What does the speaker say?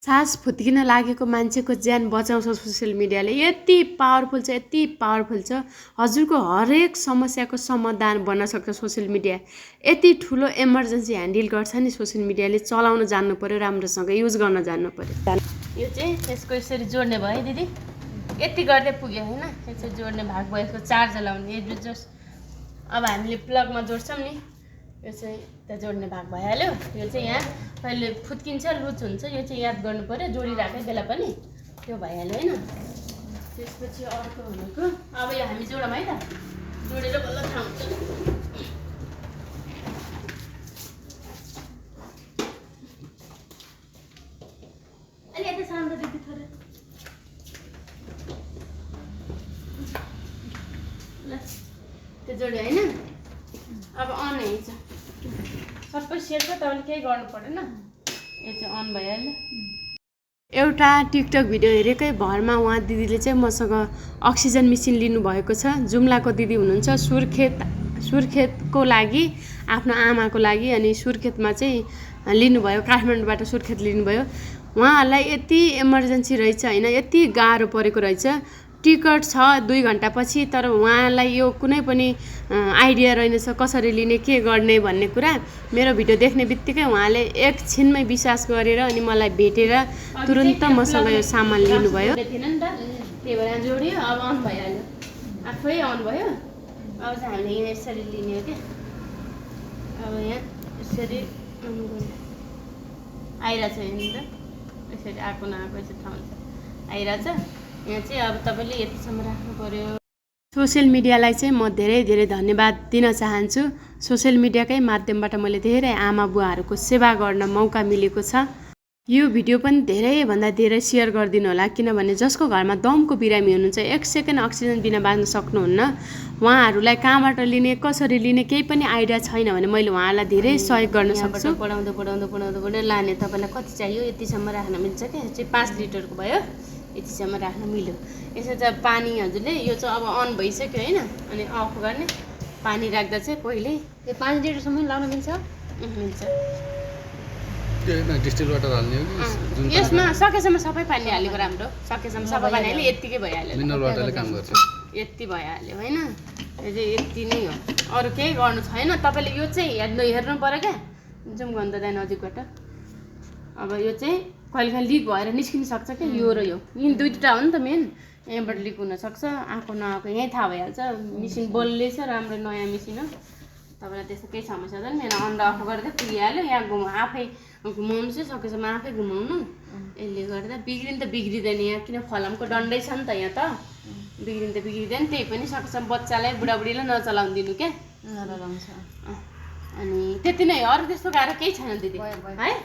सास फुत्किन लागेको मान्छेको ज्यान बचाउँछ सोसियल मिडियाले। यति पावरफुल छ। हजुरको हरेक समस्याको समाधान बन्न सक्छ सोसियल मिडिया। यति ठुलो इमर्जेन्सी ह्यान्डल गर्छ नि सोसियल मिडियाले। चलाउन जान्नु पर्यो, राम्रोसँग युज गर्न जान्नु पर्यो। यो चाहिँ यसको यसरी जोड्ने भयो है दिदी। यति गर्दै पुग्यो हैन। यसरी जोड्ने भाग भयो, यसको चार्ज लाउने। अब हामीले प्लगमा जोड्छौँ नि, यो चाहिँ त्यहाँ जोड्ने भाग भइहाल्यो। यो चाहिँ यहाँ कहिले फुत्किन्छ, लुज हुन्छ, यो चाहिँ याद गर्नु पर्यो जोडिराखेको बेला पनि। त्यो भइहाल्यो हैन। त्यसपछि अर्को भनेको अब यो हामी जोडौँ है त, जोडेर बल्ल थाहा हुन्छ। अलि यता सानो दिदी थोरै ल त्यो जोड्यो हैन। अब अन हुन्छ, सबै सेट छ, तपाईँले केही गर्नु पर्दैन। यो चाहिँ अन भइहाल्यो। एउटा टिकटक भिडियो हेरेकै भरमा उहाँ दिदीले चाहिँ मसँग अक्सिजन मेसिन लिनुभएको छ। जुम्लाको दिदी हुनुहुन्छ, सुर्खेतको लागि, आफ्नो आमाको लागि। अनि सुर्खेतमा चाहिँ लिनुभयो, काठमाडौँबाट सुर्खेत लिनुभयो। उहाँहरूलाई यति इमर्जेन्सी रहेछ हैन, यति गाह्रो परेको रहेछ। टिकट छ 2 घन्टापछि, तर उहाँलाई यो कुनै पनि आइडिया रहेनछ कसरी लिने, के गर्ने भन्ने कुरा। मेरो भिडियो देख्ने बित्तिकै उहाँले एकछिनमै विश्वास गरेर अनि मलाई भेटेर तुरुन्त मसँग यो सामान लिनुभयो। त्यही भएर जोड्यो, अब अन भइहाल्यो, आफै अन भयो। अब चाहिँ हामीले यहाँ यसरी लिने हो क्या। अब यहाँ यसरी आइरहेछ नि त, यसरी आएको नआएको यसरी थाहा हुन्छ, आइरहेछ। यहाँ चाहिँ अब तपाईँले यतिसम्म राख्नु पर्यो। सोसियल मिडियालाई चाहिँ म धेरै धन्यवाद दिन चाहन्छु। सोसियल मिडियाकै माध्यमबाट मैले धेरै आमा बुवाहरूको सेवा गर्न मौका मिलेको छ। यो भिडियो पनि धेरैभन्दा धेरै सेयर गरिदिनु होला, किनभने जसको घरमा दमको बिरामी हुनुहुन्छ, 1 सेकेन्ड अक्सिजन बिना बाँच्न सक्नुहुन्न, उहाँहरूलाई कहाँबाट लिने, कसरी लिने केही पनि आइडिया छैन भने मैले उहाँलाई धेरै सहयोग गर्न सक्छु। बढाउँदै लाने। तपाईँलाई कति चाहियो यतिसम्म राख्न मिल्छ क्या। यो चाहिँ 5 लिटरको भयो, यतिसम्म राख्न मिल्यो। यसो चाहिँ पानी हजुरले यो चाहिँ अब अन भइसक्यो हैन, अनि अफ गर्ने। पानी राख्दा चाहिँ पहिले यो 5 लिटरसम्म लाउन मिल्छ। मिल्छ। डिस्टिल वाटर हाल्ने हो कि यसमा सकेसम्म सबै पानी हालेको राम्रो। सकेसम्म सबै पानी हाल्यो, यतिकै भइहाल्यो। मिनरल वाटरले काम गर्छ। यति भइहाल्यो हैन। यो चाहिँ यति नै हो, अरू केही गर्नु छैन। तपाईँले यो चाहिँ हेर्नु पर्यो क्या। जुम गर्नु त नजिकबाट। अब यो चाहिँ कहिले लिक भएर निस्किन सक्छ क्या, यो र यो। यिन दुईवटा हो नि त मेन। यहाँबाट लिक हुनसक्छ, आएको नआएको यहीँ थाहा भइहाल्छ। मेसिन बलिलै छ, राम्रो नयाँ मेसिन हो। तपाईँलाई त्यस्तो केही समस्या छैन। मेरो अन र अफ गर्दै पुगिहाल्यो। यहाँ आफै घुमाउनु चाहिँ सकेसम्म आफै घुमाउनु। यसले गर्दा बिग्रिन त बिग्रिँदैन। यहाँ किन फलामको डन्डै छ नि त, यहाँ त बिग्रिन त बिग्रिँदैन। त्यही पनि सकेसम्म बच्चालाई, बुढाबुढीलाई नचलाउनु दिनु क्या। नचलाउँछ। अनि त्यति नै, अरू त्यस्तो गाह्रो केही छैन दिदी है।